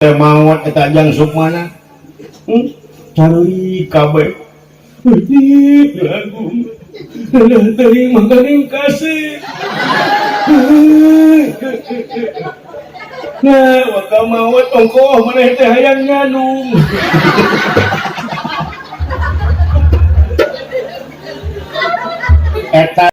Teh maot eta Jang Sukmana. Cari kabeh. Agung. Teuing makaning kasih. Nah, bakal maot ongkoh maneh teh hayang nyadung. Eta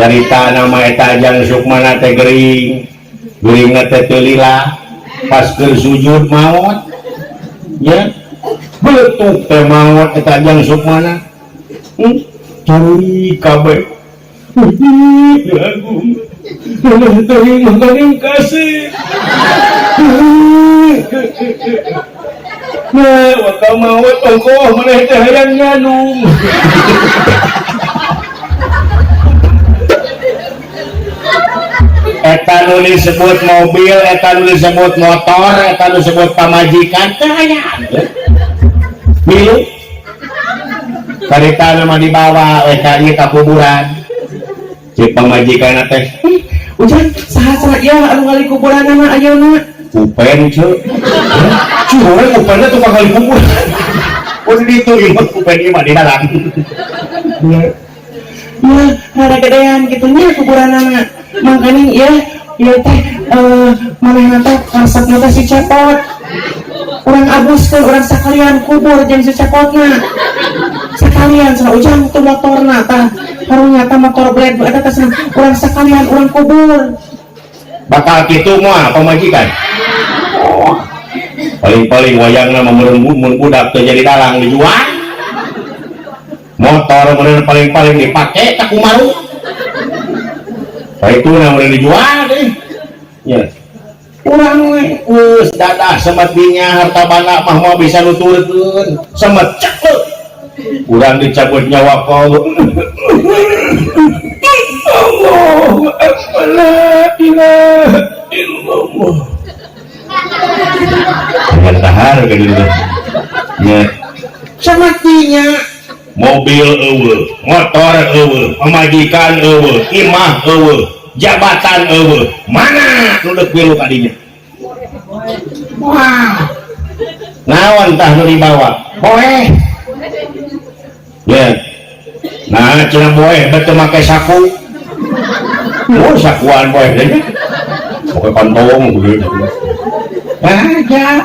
carita nama eta Jang Sukmana teh gering geuringna teh teu lila pas keur sujud maot nya beutuk teh maot eta Jang Sukmana. Cari kabeh. Agung. Teuing makaning kasih. Nah, bakal maot ongkoh maneh teh hayang nyadung. Eta nu disebut mobil, eta nu disebut motor, eta nu disebut pamajikan teh aya. Milu. Carita nama dibawa we ka ieu ka kuburan. Si pamajikan teh, Ujang saha-saha ieu anu ngali kuburanana ayeuna? Kupen ceu. Ceu we kupenna tukang ngali kubur. Oh di ditu ieu mah kupen ieu mah di dalam. Ya, rada gedean kitu nya kuburanana. Mangkaning ieu ieu teh manehna teh karesepna teh si Cepot. Urang abuskeun urang sakalian kubur jeung si Cepotna. Sakalian cenah Ujang tuh motorna tah. Karunya tah motor blade eta teh cenah urang sakalian urang kubur. Bakal kitu moal pamajikan. Oh. Paling-paling wayangna mah mun budak teu jadi dalang dijual. Motor meureun paling-paling dipake ka kumaru. Saituna meureun dijual deh. Nya. Urang we geus dadah semet dinya harta banda mah moal bisa nuturkeun. Semet ceklek. Urang dicabut nyawa kau. Allahu akbar la ilaha illallah. Jangan tahan ke dulu. Ya. Samatinya mobil eueuh, motor eueuh, pamajikan eueuh, imah eueuh, jabatan eueuh. Mana nu deuk milu ka dinya? Wah. Naon tah nu dibawa? Boeh. Ya. Nah, cenah boeh bet teu make saku. Oh, sakuan boeh teh nya. Pokoke kantong gede. Nah, ya.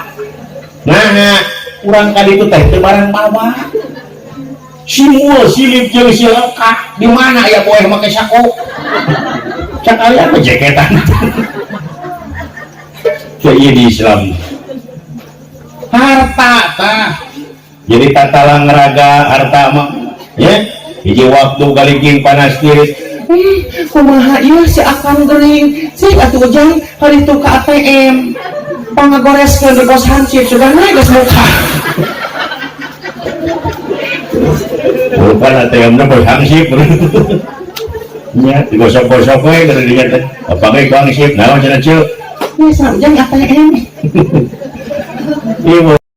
Nah, urang ka ditu teh teu barang bawa. Simul silip jeung silengkah di mana aya boeh make saku? Sakalian mah jaketan. Ieu di Islam. Harta tah. Jadi tatalang raga harta mah ya. Hiji waktu galiging panas tiris. Kumaha ieu si akang gering? Cing atuh Ujang hari itu ka ATM. Pangagoreskeun di bos hansip sugan we geus muka. Bukan ATM na bos hansip. Nya digosok-gosok we keur dinya teh. Apa ge ku hansip naon cenah ceu? Nya sa Ujang ATM. Ieu